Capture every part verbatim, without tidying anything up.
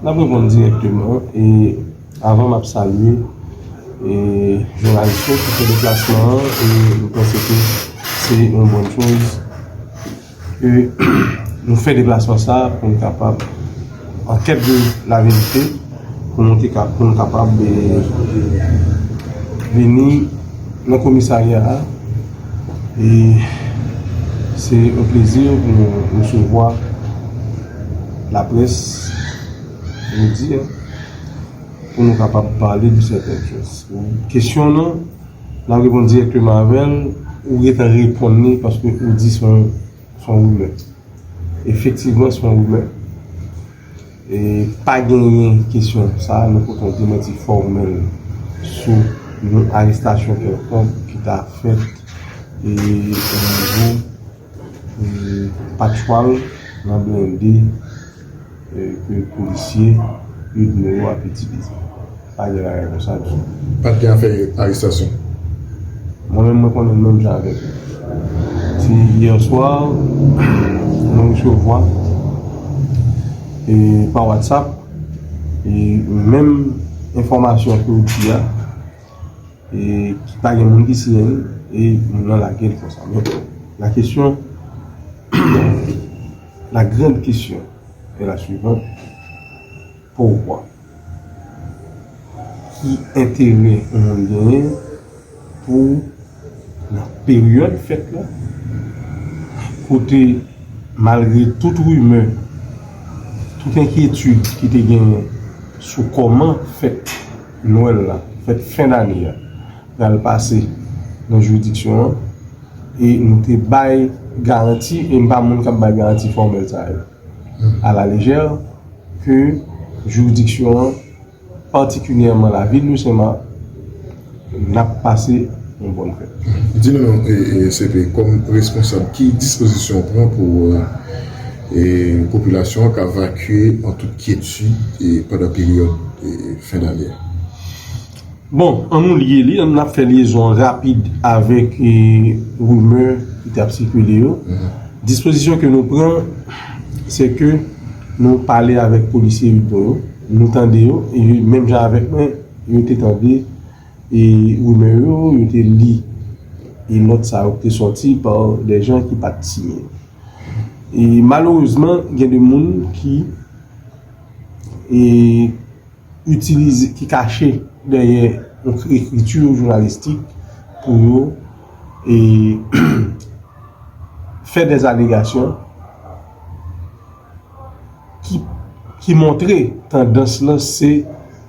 Ap reponn dirèkteman, e avan m ap salye e jounalis yo ki fè deplasman an, e m panse ke se yon bòn choz ke nou fè deplasman sa a pou n kapab an kèt de laverite, pou nou te ka, pou n kapab e, vini nan komisarya a. E se yon plezi pou nou resevwa laprès jodi a, pou nou kapab pale de sèten choz. Kesyon nan, n ap reponn dirèkteman avè l, ou gentan reponn li paske ou di se yon, se yon rimè. Efektivman, se yon rimè. E pa genyen kesyon sa a, nou pote yon demanti fòmèl sou yon arestasyon kèlkonk ki ta fèt e o nivo e patwal nan blende e ke polisye Udmo yo ap itilize. Pa gen bagay konsa ditou. Pa t gen afè arestasyon. Mwen menm, mwen konnen l menm jan avèk ou. Se yè swa, mwen resevwa e pa WhatsApp e menm enfòmasyon ke w di a, e ki pa gen moun ki siyen l, e moun nan lage l konsa. Men, la kesyon, la grande question est la suivante. Poukwa? Ki enterè yon moun genyen pou, nan peryòd fèt la, kote, malgre tout rimè, tout enkyetid ki te genyen sou kòman fèt Nwèl la, fèt fen dane a, pral pase nan jiridiksyon an, e nou te bay garanti, e m pa moun k ap bay garanti fòmèl sa yo a la lejè, ke jiridiksyon an, patikilyèman lavil de Senmak, n ap pase yon bòn fèt. Di nou non, e, e, C P, kòm responsab, ki dispozisyon w pran pou, e, e, popilasyon an ka vakye an tout kyetid, e, pandan peryòd, e, fen dane a? Bon, ann nou lye li, ann ap fè lyezon an rapid avèk, e, rimè ki t ap sikile yo. Dispozisyon ke nou pran, se ke nou pale avèk polisye Udmo yo, nou tande yo, e menm jan avèk mwen, yo te tande, e, rimè yo, yo te li, e, nòt sa yo ki te sòti pa de jan ki pa t siyen. E malerezman, gen de moun ki, e, itilize, ki kache dèyè yon ekriti jounalistik pou yo, e, fè dè alegasyon ki, ki montre tandans lan se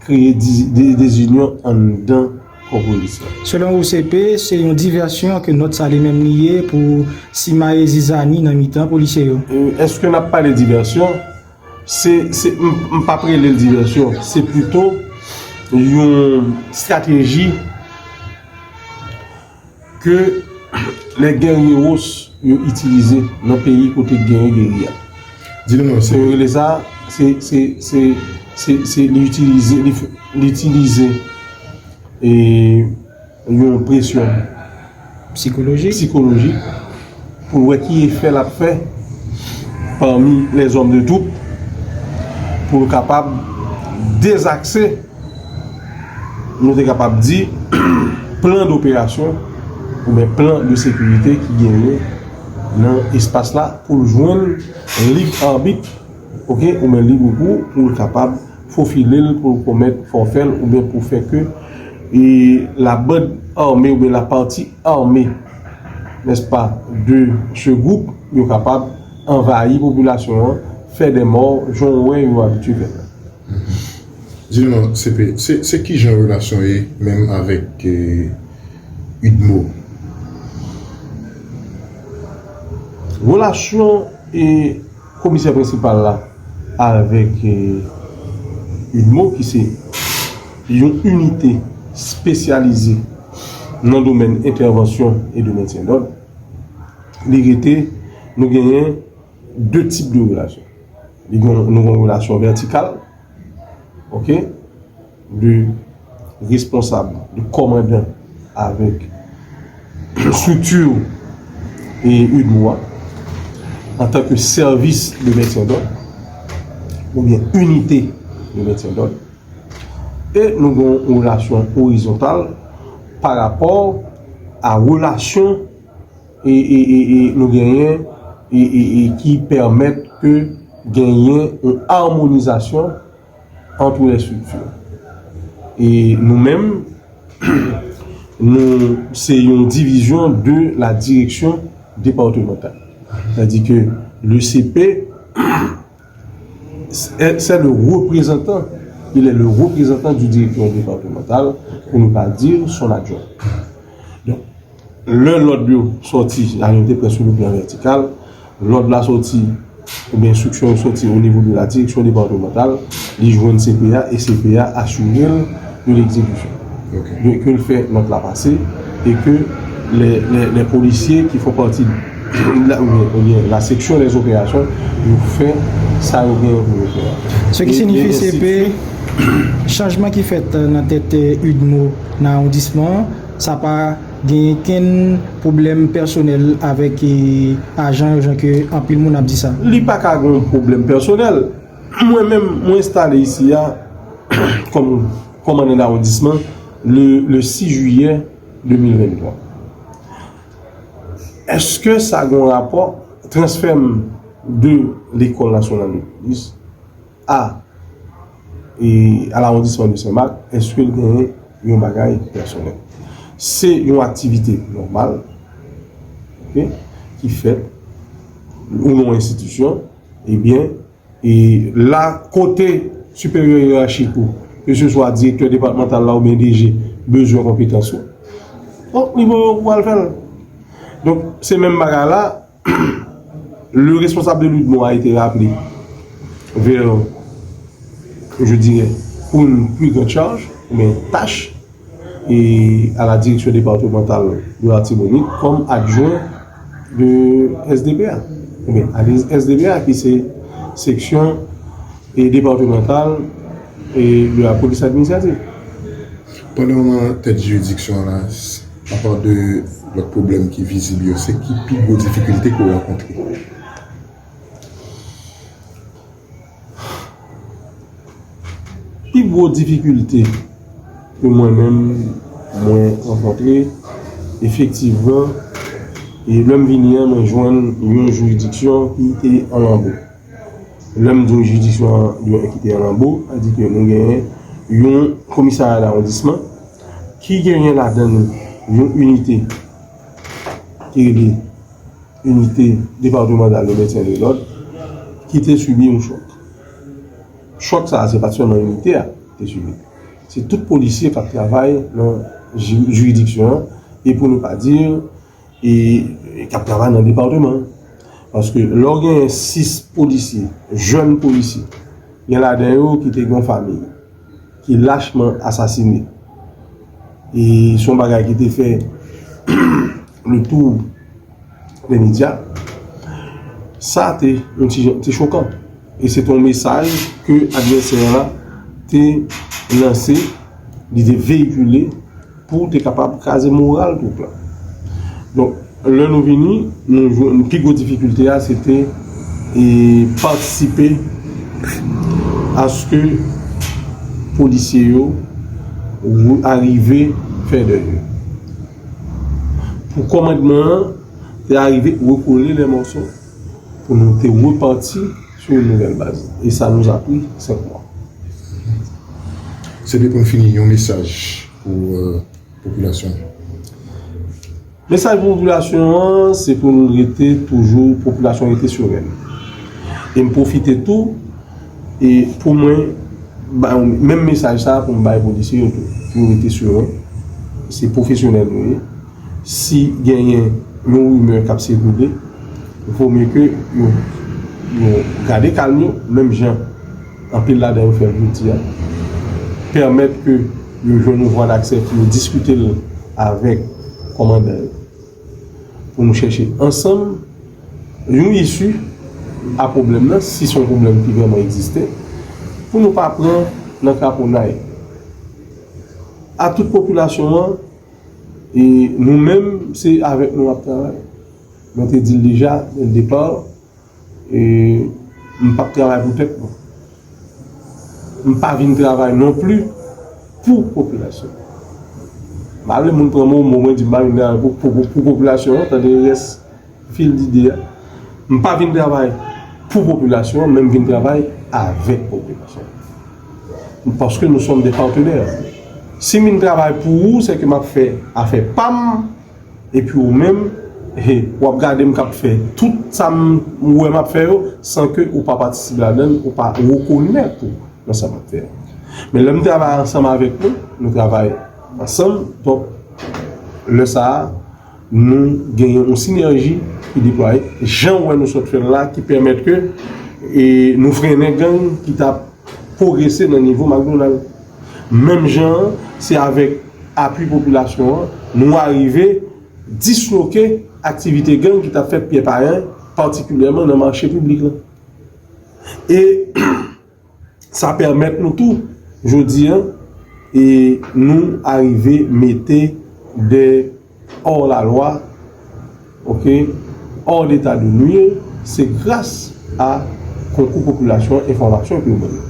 kreye di-, de-, dezinyon anndan kò polis la. Selon ou, C P, se yon divèsyon ke nòt sa li menm li ye pou simaye zizani nan mitan polisye yo? E, èske n ap pale divèsyon? Se, se, m, m p ap rele l divèsyon. Se pito yon estrateji ke les guerrilleros yo itilize nan peyi kote genyen geriya. Di nou non, se yo rele sa, se, se, se, se, se li itilize, li f-, li itilize, e, yon presyon sikolojik, sikolojik pou l wè ki efè l ap fè pami lèzòm de twoup pou l kapab dezakse, nou te kapab di, plan doperasyon oubyen plan de sekirite ki genyen nan espas la pou l jwenn lib abit, oke, oubyen lib kou pou l kapab fofile l pou l komèt fòfè l oubyen pou fè ke, e, la bande armée oubyen la partie armée, n'est-ce pas, de ce groupe, yo kapab anvayi popilasyon an, fè dè mò, jan w wè yo abitye fè sa. Di nou non, C P, se, se ki jan relasyon ye menm avèk, e, Udmo? Relasyon, e, komisè prensipal la avèk, e, Udmo, ki se yon inite espesyalize nan domèn entèvansyon e de mentyen dòd, li rete, nou genyen de tip de relasyon. Li gen, nou gen yon relasyon vètikal, oke, de responsab, de kòmandan avèk estrikti e Udmo a, antanke sèvis de mentyen dòd, oubyen inite de mentyen dòd. E nou gen yon relasyon orizontal pa rapò a relasyon e, e, e, e nou genyen e, e, e ki pèmèt ke genyen yon amonizasyon entre les structures. E nou menm, nou, se yon divizyon de la direction départementale. C'est-à-dire que le C P, c'est c'est le représentant, il est le représentant du directeur départemental, pour ne pas dire son adjoint. Donc, lè lòd yo sòti, la nou te pran sou le plan vertikal, lòd la sòti, oubyen enstriksyon yo sòti o nivo de la direction départementale, li jwenn C P A, e C P A asire l de l'exécution. Ok. De, ke l fè nòt la pase, e ke les, les, les policiers qui font partie de la, oubyen, oubyen la section des opérations, yo fè sa yo genyen pou yo fè a. Ce qui E, signifie, e se ensi de pe suite. Chanjman ki fèt nan tèt, eh, UDMO nan awondisman an, sa pa genyen kenn pwoblèm pèsonèl avèk, eh, ajan yo, jan ke anpil moun ap di sa? Li pa ka gen yon pwoblèm pèsonèl. Mwen menm, mwen enstale isi a kòm kòmandan dawondisman le, le sis jiyè de mil venntwa. Èske sa gen yon rapò, transfè m de lekòl nasyonal de polis a, e, a lawondisman de Senmak, èske l genyen yon bagay pèsonèl? Se yon aktivite nòmal, ok, ki fèt ou nan yon enstitisyon, ebyen, e la kote siperyè yerachik ou, ke se swa direktè depatmantal la oubyen D G, bezwen konpetans ou, bon, li voye w pou al fè l. Donk, se menm bagay la, le responsable de l'UDMO a été rappelé vers, je dirais, pour une plus grande charge, oubyen tâche, et à la direction départementale de l'Artibonite comme adjoint de S D P A. Oubyen à S D P A, ki se section et départementale et de la police administrative. Pandan w nan tèt jiridiksyon an la, s- apa de lòt pwoblèm ki vizib yo, se ki pi gwo difikilte ke w rankontre? Pi gwo difikilte ke mwen menm mwen rankontre, efektivman, e lè m vini an, mwen jwenn yon jiridiksyon ki te an lanbo. Lè m di yon jiridiksyon an, yon ki te an lanbo, sa di ke nou genyen yon komisarya dawondisman ki genyen ladan li yon inite ki rele Inite Depatmantal de Mentyen de Lòd, ki te sibi yon chòk. Chòk sa a, se pa t sèlman inite a ki te sibi. Se tout polisye k ap travay nan ji- jiridiksyon an, e pou ne pa di, e, e k ap travay nan depatman an. Paske lè w genyen sis polisye, jèn polisye, gen ladan yo ki te gen yon fanmi, ki lachman asasine. E se yon bagay ki te fè le tour des médias. Sa te yon ti jan, te chokan. E se te yon mesaj ke advèsè la te lanse, li te veyikile pou te kapab kraze moral twoup la. Donk, lè nou vini, nou jwenn pi gwo difikilte a, se te, e, patisipe aske polisye yo ou- arive fè dèy yo. Pou kòmandman an te arive rekole lè mòso pou nou te repati sou yon nouvèl baz. E sa nous a pris cinq mois. Se te pou n fini yon mesaj pou, euh, popilasyon an. Mesaj pou popilasyon an, se pou nou rete toujou, popilasyon rete serèn. E m pwofite tou, e pou mwen, ba, menm mesaj sa a pou m bay polisye yo tou, pou yo rete serèn. Se pwofesyonèl nou ye. Si genyen yon rimè k ap sikile, vo mye ke yo, yo gade kalm yo, menm jan anpil ladan yo fè l jodi a, pèmèt ke yo jwenn yon vwa daksè pou yo diskite l avèk kòmandan yo, pou nou chèche ansanm yon isi a pwoblèm nan, si se yon pwoblèm ki vrèman egziste, pou nou pa pran nan kraponnay. A tout popilasyon an, e nou menm, se avèk nou w ap travay. Mwen te di l deja, dè l depa, e m p ap travay pou tèt mwen. M pa vin travay non pli pou popilasyon. M pa vle moun pran mo, mo mwen di m pa vin travay pou, pou, pou, pou popilasyon an, tande rès fil dide a. M pa vin travay pou popilasyon an, men m vin travay avèk popilasyon an. Paske nou sòm de patenè. Si m vin travay pou ou, se ke m ap fè afè pa m, epi ou menm, he, w ap gade m k ap fè tout sa m wè m ap fè yo, san ke ou pa patisipe ladan l, ou pa rekonèt ou nan sa m ap fè a. Men lè m travay ansanm avèk nou, nou travay ansanm, donk, lè sa a, nou genyen yon sinèji ki deplwaye. Jan w wè nou sot fè l la, ki pèmèt ke, e, nou frennen gang ki t ap pwogrese nan nivo McDonald. Menm jan an, se avèk apui popilasyon an, nou arive disloke aktivite gang ki t ap fèt Pyè Payen, patikilyèman nan mache piblik la. E sa pèmèt nou tou, jodi an, e nou arive mete de hors la loi, ok, hors d'état de nuire, se gras a konkou popilasyon, enfòmasyon ke yo ban nou.